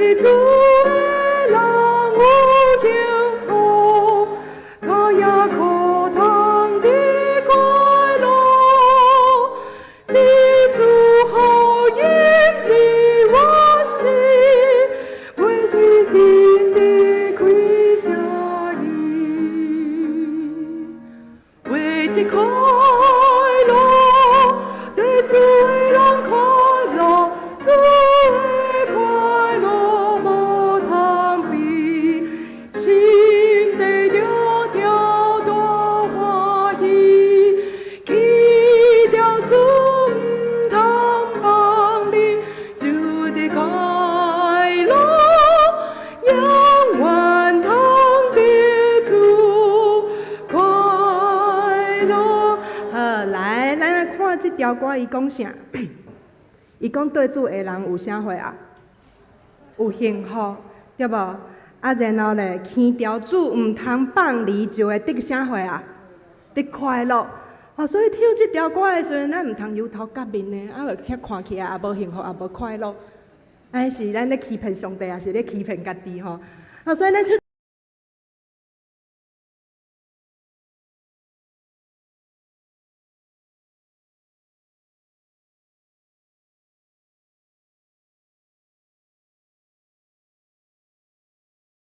對主的人有幸福，他也可通得快樂。對主福音之我心，袂對緊離開啥伊，為得快樂，對主的人快樂，主的快樂無通比，心底著跳大歡喜，去著主毋通放離，就得快樂，永遠通得主快樂。好，來，咱來看這條歌，伊講啥？伊講對主的人有啥貨啊？有幸福，對無？啊，然後咧，牽著主毋通放離，就會得啥貨啊？得快樂。哦，所以唱這條歌的時陣，咱毋通油頭革面的，啊，遐看起來也無幸福，也無快樂。安是咱咧欺騙上帝，抑是咧欺騙家己吼？啊，所以咱唱